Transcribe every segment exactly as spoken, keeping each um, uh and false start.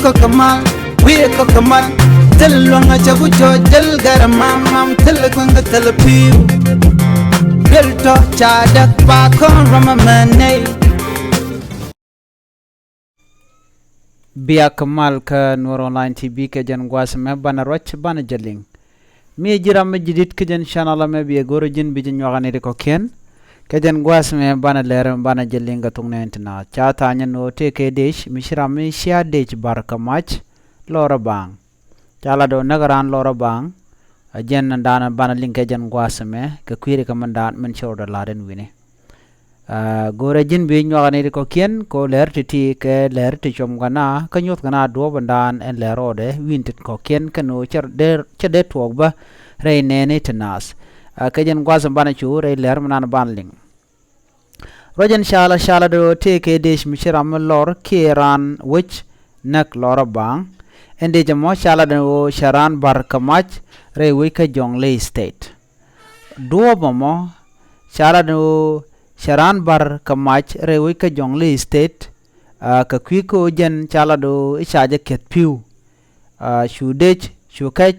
Kɔk kɛ mal, wi̱i̱ kɔk kɛ mal. Thil luäŋ a cɛ ku cɔc, thil gɛr mam mam, thil kueŋ kɛ thil pi̱w. Thil tɔ ca däk ba kɔn ram a mɛ nɛy. Bia kɛ mal kä Nuer Online T V kɛ jɛn gua̱a̱th mɛ banɛ ruac banɛ jɛ liŋ. Mi ji̱ ram mi ji̱ di̱t kä jɛn channel mɛ, biɛ go̱r ji̱n bi ji̱ nyuak ni ri kɔ̱kiɛn. Kɛ jɛn gua̱a̱th mɛ banɛ lɛr banɛ jɛ liŋ kɛ thok nɛn ti naath. Ca tha̱a̱ŋ ni ɣöö tëëkɛ dec mi ci ram mi cia dec bar kɛ mac lɔrä baaŋ. Ca lat ɣöö näk raan lɔrä baaŋ. A jɛn dan banɛ liŋ kɛ jɛn gua̱a̱th mɛ kɛ kui̱ri kɛ mɛn dan min ci rɔ dɔ la̱r in wi̱ni. Aa, go̱rɛ ji̱n bi nyuak ni ri kɔ̱kiɛn kɛ ɣöö lɛr ti̱ti̱ kɛ lɛr ti cuɔm kɛ na kä nyuɔth kɛ na duɔ̱ɔ̱p in dan ɛn lɛr rɔɔdɛ wi̱n tin kɔ̱kiɛn kɛn ɣöö cɛ dee, cɛ dee tuɔɔk bä rɛy nɛɛni ti naath. Aa, kɛ jɛn gua̱a̱th in banɛ cu rɛy lɛr mi nan banɛ liŋ. Ruac in ca lat, ca lat ɣöö tëëkɛ dec mi ci ram mi lɔr kiɛ raan wec näk lɔrä baaŋ. Ɛn dec ɛmɔ ca lat ɣöö cɛ raan bar kɛ mac rɛy wec kä Jonglei State. Duɔ̱ɔ̱p ɛmɔ ca lat ɣöö cɛ raan bar kɛ mac rɛy wec kä Jonglei State. Aa, kɛ kui̱ kä ɣöö jɛn ca lat ɣöö i̱ ca jɛ keth pi̱w. Aa, cu dec cu kɛc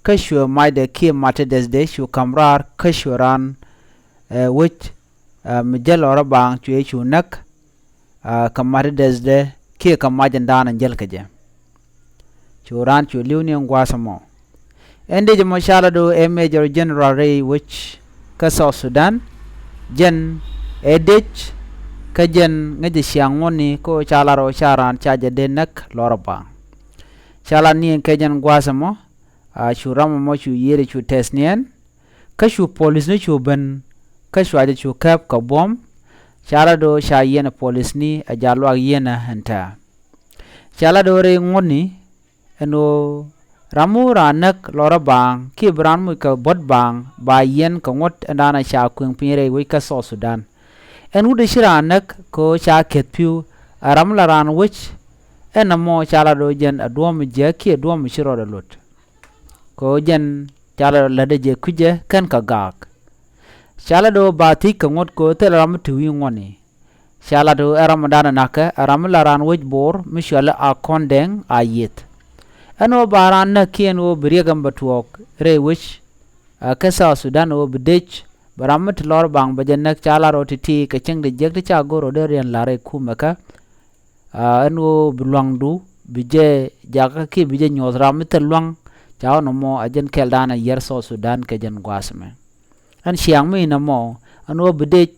kä cuɛ macdɛ kiɛ mac ti dɛthdɛ cu ka̱m raar kä cuɛ raan, ɛ, wec, ɛ, mi jäl lɔrä baaŋ cuɛ cu näk. Aa, kɛ mac ti dɛthdɛ kiɛ kɛ mac in dan in jäl kɛ jɛ. Cu raan cu li̱w ni in gua̱a̱th ɛmɔ. Ɛn dec ɛmɔ ca lat ɣöö ɛ Major General rɛy wec kä South Sudan. Jɛn ɛ dec kä jɛn ŋäcɛ ciaŋ ŋuɔ̱tni kä ɣöö ca lat ɣöö ca raan ca jɛ dee näk lɔrä baaŋ. Ca lat ni in kɛ jɛn gua̱a̱th ɛmɔ. Aa, cu ram ɛmɔ cu yiëëri cu tɛth ni ɛn. Kä cu polisni cu ben kä cua jɛ cu kɛp kɛ buɔ̱m. Ca lat ɣöö ca yiɛn polisni a jaluak yiɛn ɛ ɛn tɛ̈. Ca lat ɣöö rɛy ŋuɔ̱tni ɛn ɣöö ram mi wä raan näk lɔrä baaŋ kiɛ bi raan muc kɛ buɔ̱t baaŋ ba yiɛn kɛ ŋuɔ̱t ɛn dan ɛ ca kueŋ piny rɛy wec kä South Sudan. Ɛn wut ɛ ci raan näk kɛ ɣöö ca keth pi̱w. Ɛ ram mi la raan wec ɛn ɛmɔ ca lat ɣöö jɛn ɛ duɔ̱ɔ̱m mi jiääk kiɛ duɔ̱ɔ̱m mi ci rɔɔdɛ luɔt. Kɛ ɣöö jɛn ca lat ɣöö lätdɛ jɛ kui̱cɛ kɛn kɛ gaak. Ca lat ɣöö ba thiec kɛ ŋuɔ̱t kɛ ɣöö thilɛ ram mi te wi̱i̱ ŋuɔ̱tni. Ca lat ɣöö ɛ ram mi dan ɛ na̱kɛ ɛ ram mi la raan wec Bo̱o̱r mi cɔal i̱ Akɔn Dɛŋ Ayieth. Ɛn ɣöö ba raan näk kiɛ ɛn ɣöö bi riɛk ɛn bɛ tuɔɔk rɛy wec, ɛ, kä South Sudan ɣöö bi dec bɛ ram mi te lɔrä baaŋ bɛ jɛ näk. Ca lat ɣöö ti̱ti̱ kɛ cäŋ ti jiäk ti ca go̱r ɣöö dee riɛn la̱r rɛy kumɛ kä. Aa, ɛn ɣöö bi lua̱ŋdu bi jɛ jakä kiɛ bi jɛ nyuɔ̱th ram mi thil lua̱ŋ. Ca ɣän ɛmɔ ɛ jɛn kɛl dan ɛ yɛr South Sudan kɛ jɛn gua̱a̱th mɛ. Ɛn ciaŋ mi inɛ mɔ ɛn ɣöö bi dec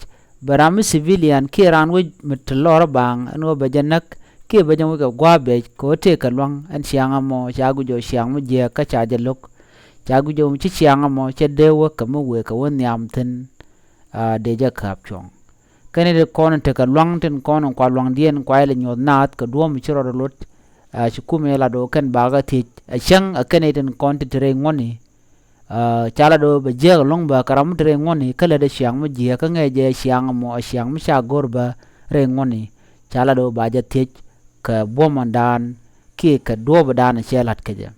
bɛ ram mi civilian kiɛ raan wec mi te lɔrä baaŋ ɛn ɣöö bɛ jɛ näk kiɛ bɛ jɛ wec kɛ gua̱a̱th bɛc kɛ ɣöö tëëkɛ lua̱ŋ. Ɛn ciaŋ ɛmɔ ca guic ɣöö ciaŋ mi jiääk kä ca jɛ lo̱k. Ca guic ɣöö ci ciaŋ ɛmɔ cɛ dee wä kɛ mi wëë kɛ wä nhiam thi̱n. Aa, dee jɛ ka̱p cuɔ̱ŋ. Kɛn i̱ ti kɔn in tekɛ lua̱ŋ tin kɔn in kua lua̱ŋdiɛn kua ilɛ nyuɔ̱th naath kɛ duɔ̱ɔ̱m ci rɔɔdɛ luɔt. Aa, ci kumɛ lat ɣöö kɛn bakɛ thiec ɛ cäŋ ɛ kɛn i̱ tin kɔn ti te rɛy ŋuɔ̱tni. Aa, ca lat ɣöö bɛ jiääk ɛlɔ̱ŋ bä kɛ ram mi te rɛy ŋuɔ̱tni kä lätdɛ ciaŋ mi jiääk kä ŋɛɛ jɛ ciaŋ ɛmɔ ɛ ciaŋ mi ca go̱r bä rɛy ŋuɔ̱tni. Ca lat ɣöö ba jɛ thiec kɛ buɔ̱m ɛn dan kiɛ kɛ duɔ̱ɔ̱p ɛn dan cɛ la̱t kɛ jɛ.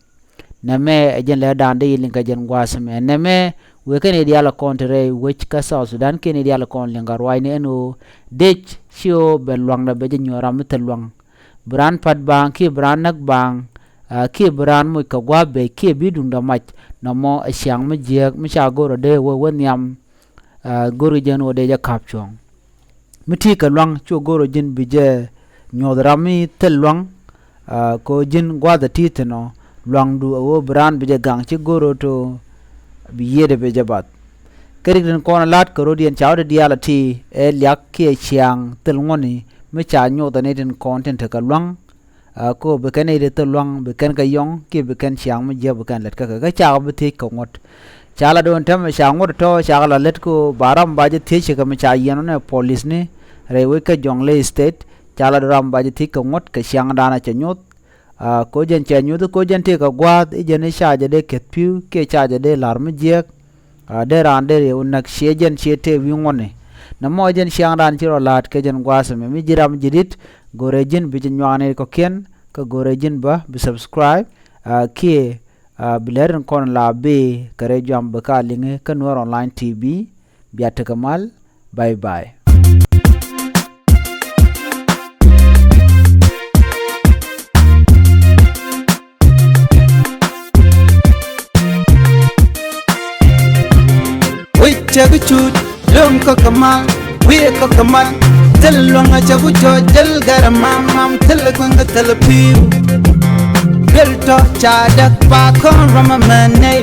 Nɛmɛ ɛ jɛn lɛr dan dee yi liŋ kɛ jɛn gua̱a̱th mɛ. Nɛmɛ wëë kɛn i̱ diaal ɛ kɔn te rɛy wec kä South Sudan kɛn i̱ diaal ɛ kɔn liŋ kɛ ruacni ɛn ɣöö dec ci ɣöö bɛ lua̱ŋdɛ bɛ jɛ nyuɔ̱th ram mi thil lua̱ŋ. Bi raan pa̱t baaŋ kiɛ bi raan näk baaŋ, aa, kiɛ bi raan moc kɛ gua̱a̱th bɛc kiɛ bi duŋdɛ mac. Nɔmɔ ɛ ciaŋ mi jiääk mi ca go̱r ɛ dee wä wä nhiam. Aa, go̱r i̱ jɛn ɣöö dee jɛ ka̱p cuɔ̱ŋ. Mi ti̱i̱ kɛ lua̱ŋ cu go̱r ɣöö ji̱n bi jɛ nyuɔ̱th ram mi thil lua̱ŋ. Aa, kɛ ɣöö ji̱n gua̱a̱th ɛ ti̱i̱ thi̱n ɔ lua̱ŋdu ɛ ɣöö bi raan bi jɛ gaŋ ci go̱r ɣöö to bi yiëëdɛ bi jɛ bath. Kɛ rik tin kɔn ɛ la̱t kɛ ro̱diɛn ca wä ti diaal ɛ ti ɛ liak kiɛ ciaŋ thil ŋuɔ̱tni mi ca nyoth ɛ ni tin kɔn tin tekɛ lua̱ŋ. Aa, ko bi kɛn i̱ ti thil lua̱ŋ bi kɛn kɛ yɔ̱ŋ kiɛ bi kɛn ciaŋ mi jiäk bi kɛn lät kä kɛ kä cakɔ bi thiec kɛ ŋuɔ̱t. Ca la do̱n tɛmɛ ca ŋuɔ̱t tɔ̱ cakɔ la lät ko ba ram ba jɛ thiec kɛ mi ca yiɛn wä nɛ polisni rɛy wec kä Jonglei State. Ca la do̱n ram ba jɛ thiec kɛ ŋuɔ̱t kɛ ciaŋdan a cɛ nyoth. Aa, ko jɛn cɛ nyoth ko jɛn tëëkɛ gua̱a̱th i̱ jɛn i̱ ca jɛ dee keth pi̱w kiɛ ca jɛ dee la̱r mi jiääk. Aa, dee raan dee riɛw näk ciɛ jɛn ciɛ tëë wi̱i̱ ŋuɔ̱tni. Nɛmɔ jɛn ciaŋdan ci rɔ la̱a̱t kɛ jɛn gua̱a̱th ɛmɛ mi ji̱ ram ji̱ di̱t. Go̱rɛ ji̱n bi jɛ nyuakni kɔ̱kiɛn kä go̱rɛ ji̱n bä bi subscribe. Aa, kiɛ, aa, bi lɛr in kɔn la bi kɛ rɛy juam bi ka liŋi kä Nuer Online T V. Bia tekɛ mal. Bye bye. Cɛ bi cuut lo̱ŋ kä kɛ mal, wi̱i̱ kä kɛ mal. Thil luäŋä cɛ bi jɔɔc, thil gɛrɛ mam mam, thil kueŋ kä thil pi̱i̱u. Thil tɔ̱ ca däk pa kɔn rɔmɛ mɛ nɛy.